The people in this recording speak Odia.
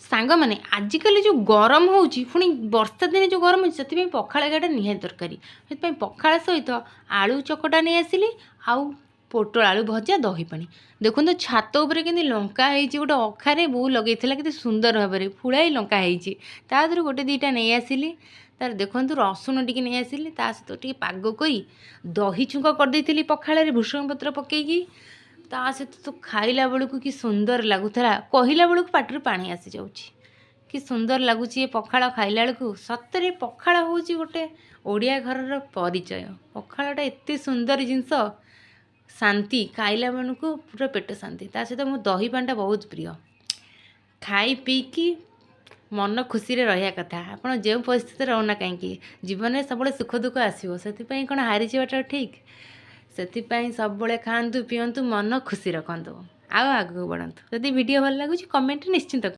ସାଙ୍ଗମାନେ, ଆଜିକାଲି ଯେଉଁ ଗରମ ହେଉଛି, ପୁଣି ବର୍ଷା ଦିନେ ଯେଉଁ ଗରମ ହେଉଛି, ସେଥିପାଇଁ ପଖାଳ ଖାଇବାଟା ନିହାତି ଦରକାରୀ। ସେଥିପାଇଁ ପଖାଳ ସହିତ ଆଳୁ ଚକଟା ନେଇ ଆସିଲି ଆଉ ପୋଟଳ ଆଳୁ ଭଜା, ଦହି ପାଣି। ଦେଖନ୍ତୁ, ଛାତ ଉପରେ କେମିତି ଲଙ୍କା ହେଇଛି। ଗୋଟେ ଅଖାରେ ବୋଉ ଲଗେଇଥିଲା, କେତେ ସୁନ୍ଦର ଭାବରେ ପୁଳାଏ ଲଙ୍କା ହେଇଛି। ତା ଦେହରୁ ଗୋଟେ ଦୁଇଟା ନେଇ ଆସିଲି। ତାର ଦେଖନ୍ତୁ, ରସୁଣ ଟିକେ ନେଇ ଆସିଲି। ତା ସହିତ ଟିକେ ପାଗ କରି ଦହି ଛୁଙ୍କ କରିଦେଇଥିଲି ପଖାଳରେ ଭୃଷଙ୍ଗ ପତ୍ର ପକେଇକି। ତା ସହିତ ତ ଖାଇଲା ବେଳକୁ କି ସୁନ୍ଦର ଲାଗୁଥିଲା, କହିଲା ବେଳକୁ ପାଟିରୁ ପାଣି ଆସିଯାଉଛି। କି ସୁନ୍ଦର ଲାଗୁଛି ଏ ପଖାଳ ଖାଇଲା ବେଳକୁ। ସତରେ ପଖାଳ ହେଉଛି ଗୋଟେ ଓଡ଼ିଆ ଘରର ପରିଚୟ। ପଖାଳଟା ଏତେ ସୁନ୍ଦର ଜିନିଷ, ଶାନ୍ତି, ଖାଇଲା ବେଳକୁ ପୁରା ପେଟ ଶାନ୍ତି। ତା ସହିତ ମୋ ଦହି ପାଣିଟା ବହୁତ ପ୍ରିୟ। ଖାଇ ପିଇକି ମନ ଖୁସିରେ ରହିବା କଥା। ଆପଣ ଯେଉଁ ପରିସ୍ଥିତିରେ ରହୁନା କାହିଁକି, ଜୀବନରେ ସବୁବେଳେ ସୁଖ ଦୁଃଖ ଆସିବ। ସେଥିପାଇଁ କ'ଣ ହାରିଯିବାଟା ଠିକ୍? ସେଥିପାଇଁ ସବୁବେଳେ ଖାଆନ୍ତୁ, ପିଅନ୍ତୁ, ମନ ଖୁସି ରଖନ୍ତୁ ଆଉ ଆଗକୁ ବଢ଼ନ୍ତୁ। ଯଦି ଭିଡ଼ିଓ ଭଲ ଲାଗୁଛି, କମେଣ୍ଟ ନିଶ୍ଚିନ୍ତ।